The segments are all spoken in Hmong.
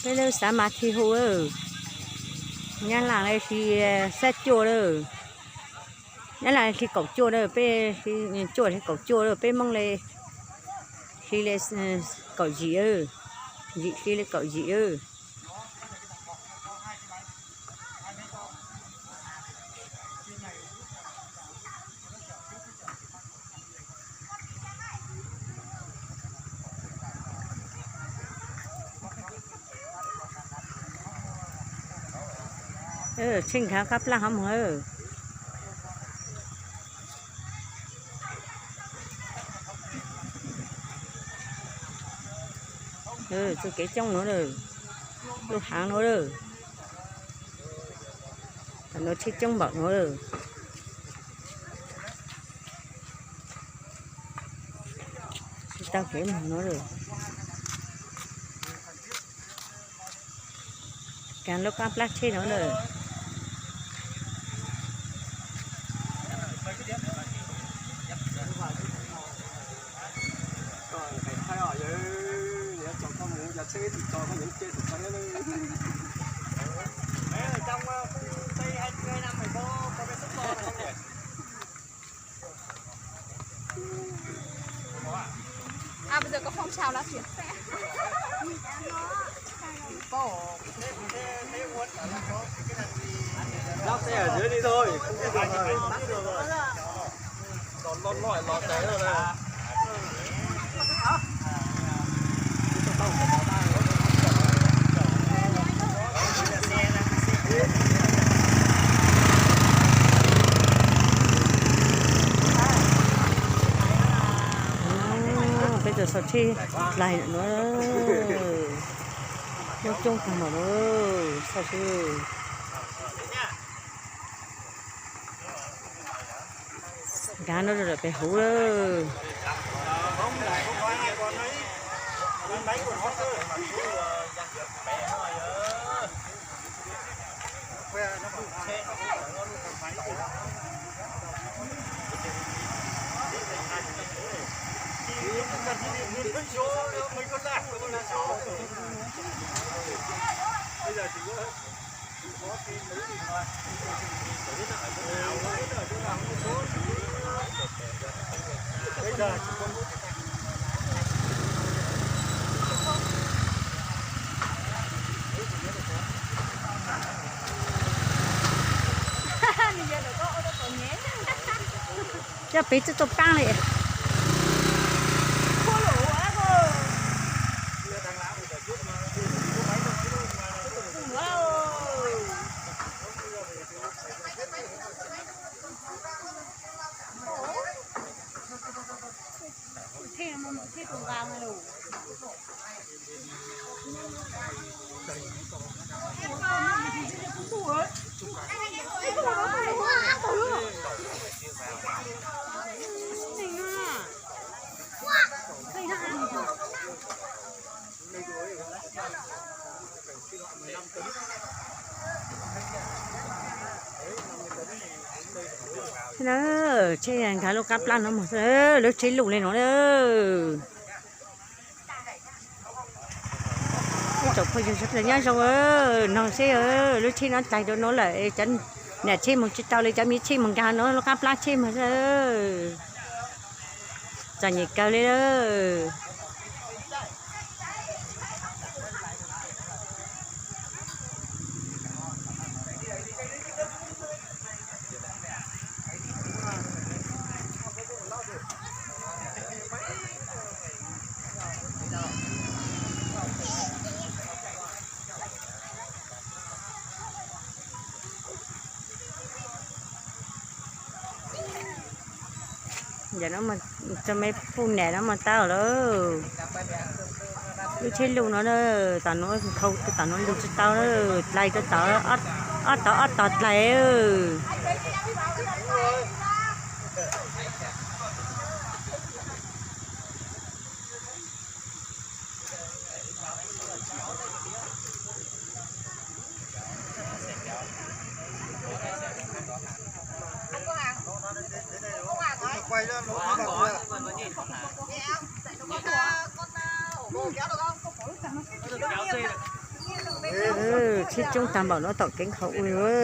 Peb lub xav mas thi hu, Nyab Laj li hli xab cuaj lawm, Nyab Laj li hli kaum cuaj lawm, peb cuaj hli kaum cuaj lawm, peb Hmoob li hli li kaum yim, yim hli li kaum yim. Tsheb nkag qab plab hov mog. Txoj kev coob nuav, lub haav nuav, tam nuav tsheb coob npaum nuav. Tsis tau kev moog nuav. Kav lub qab plab tsheb nuav lawm. À, bây giờ có phong trào lá phiến. Lắp xe ở dưới đi thôi, không biết đường rồi. Lọt, lọt, lọt, lọt té rồi nè. Peb tug sau tsheb dlaig nuav, muaj coob kawg nkaus, sau tsheb. Nkag nuav lawm pem huv lawm. Coj peb txuj tuaj paab li. Tsheb nkag lub qab plab no mog, lub tsheb luj li no. Ib tsoom phooj ywg sawv daws nyob zoo, noog seb lub tsheb no dlaig rau nuav lawm, cov niam tsheb mus tsis tau li, cov miv tsheb mus nkag nuav lub qab plab tsheb mog. Txom nyem kawg li. Yog no, tso me puj nam no mas tau lawm. Lub tsheb luj no, tom nuav nkhaus rau tom nuav lug tsis tau, dlaig rau tom, ob tog ob tog dlaig. Tsheb coob tag npaum no tom kev nkhaus ua.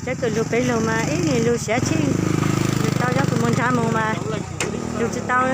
Cov kws lug peb lug mas ib niag lug siav tshij, lug tau cov kws moog nrag moog mas lug tsi tau.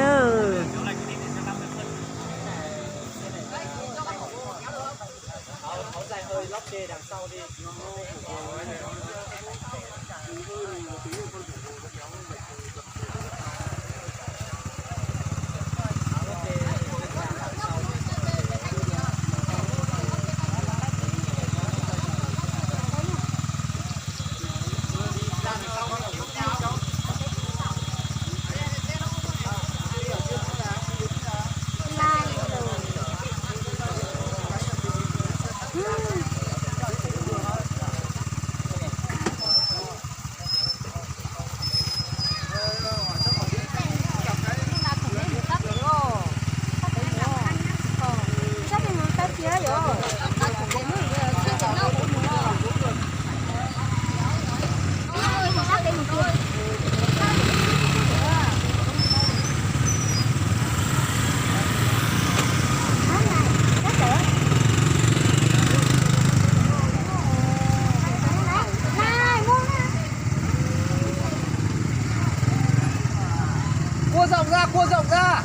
Cua rộng ra, cua rộng ra.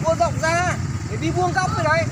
Cua rộng ra. Để đi vuông góc rồi đấy.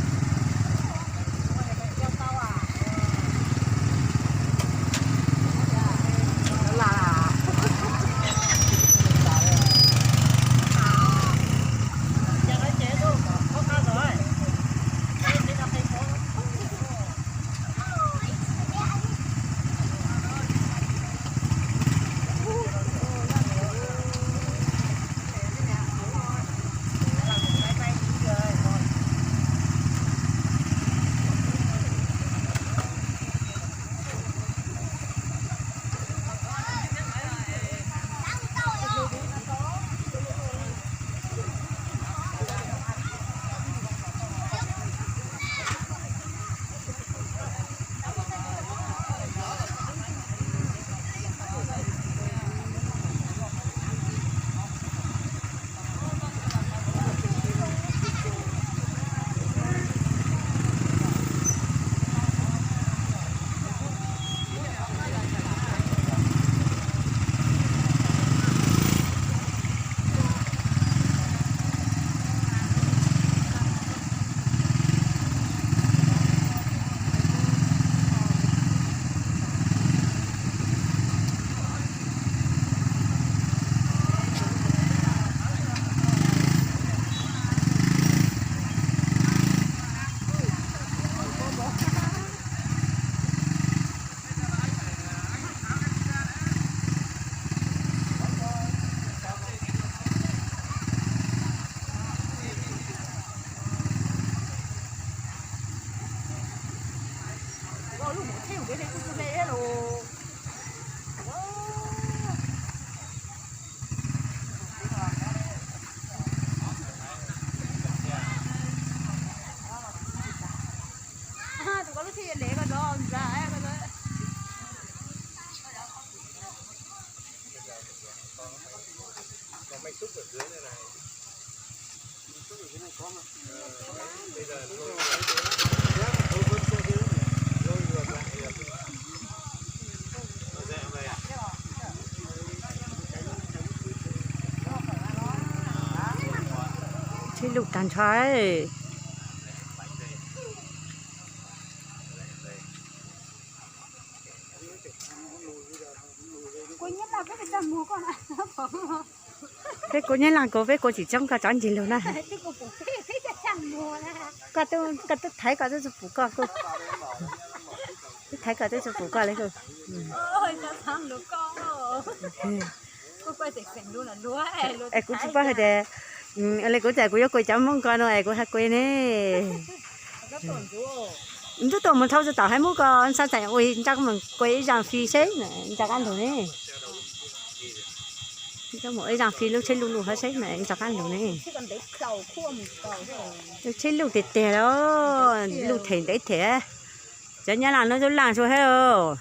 Tsheb lug tag nrho. Peb kuv nyab laj kuv, peb kuv tsis tsoob koj tsob ntsig lug na. Koj twb thaiv koj twb tsis pum koj, twb thaiv koj twb tsis pum koj li. Es kuv tsis paub hais tias, li kuv txawm kuv yuav kuas cov Hmoob ko no es kuv hais kuas ne. Ntub tuaj mus dhau txog tom hais Hmoob ko, xav txawm ua nco mus kuas ib zaj fij seb nco qab ntug ne. Coj mus ib zaj fij lub tsheb luj luj hab saib mas rov qab lug ne. Lub tsheb luj tiag tiag los luj them ntev them. Cov nyab laj no cov laj sua hab.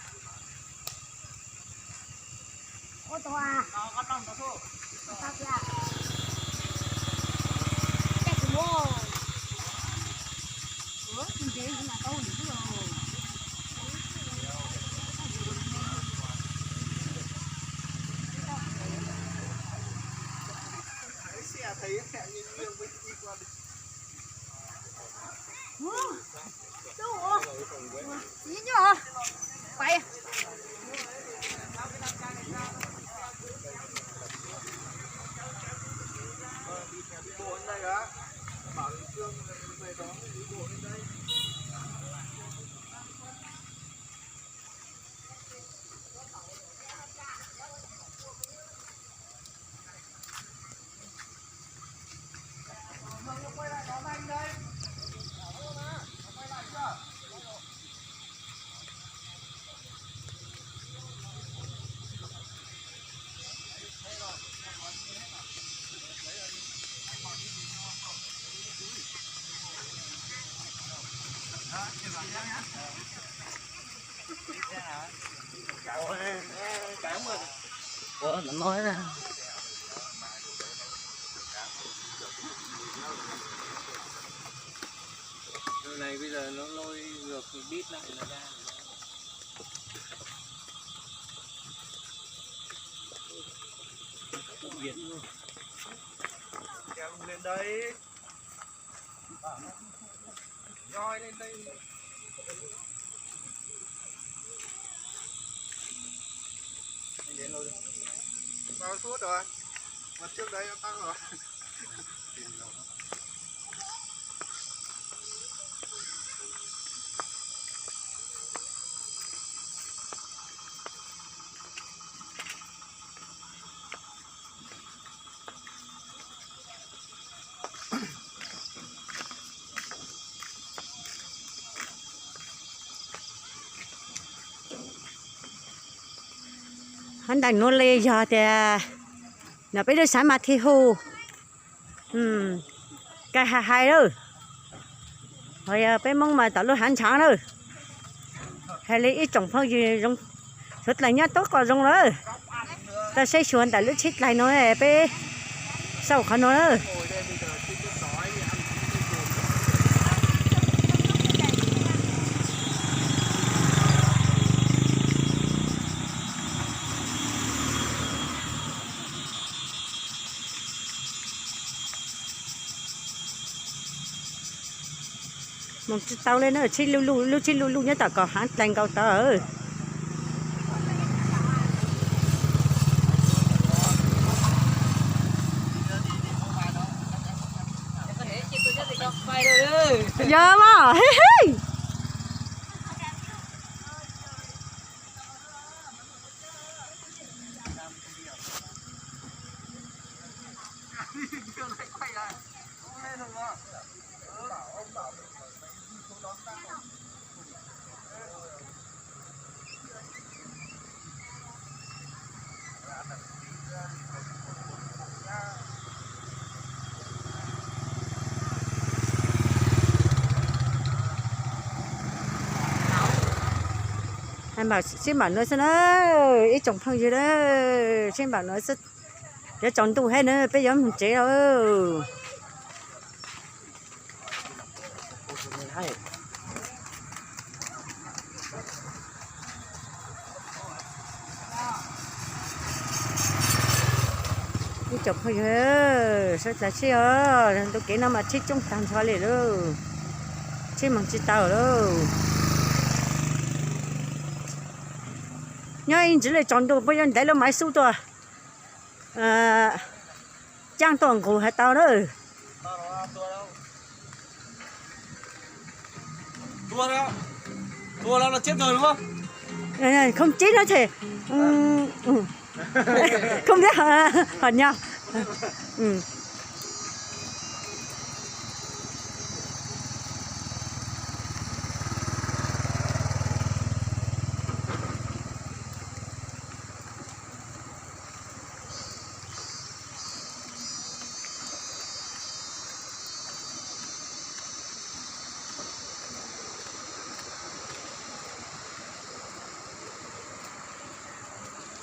Hab ntawm nuav li yog tias no peb lub xav mas thij hu, kais hais hais lawm. Ho yog peb Moob mas tom lub hav ntshaav lawm. Hais li ib tsoom phooj ywg zoo, suav dlawg nyob tub qos zoo lawm. Tau saib xyuas ntawm lub tsheb dlaig no peb xauj qhov no lawm. Moog tsi tau le na, tsheb luj luj, lub tsheb luj luj nyob tom kom haav dlaig nkaus tod. Yog mas, hej hej. Sib npaum nuav xwb na, ib tsoom phooj ywg na, sib npaum nuav xwb. Yuav tsaus ntuj hab na, peb yuav moog tsev lawm. Ib tsoom phooj ywg, sawv dlawg sib os, ntu kev no mas tsheb coob tag nrho li lauj, tsheb moog tsi tau lauj. Nyob ib ntsis le tsaus ntuj puab yuav ntev lub maiv xub tuaj caaj tuaj nqug has tau na. Không chết nó thì không biết hả? Hả nhau.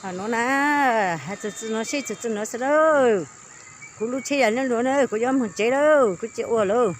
Nuav na, txug txug nuav seb txug txug nuav xwb lauj. Kuv lub tsheb yog lub nuav na, kuv yuav moog tsev lauj, kuv tsis ua lauj.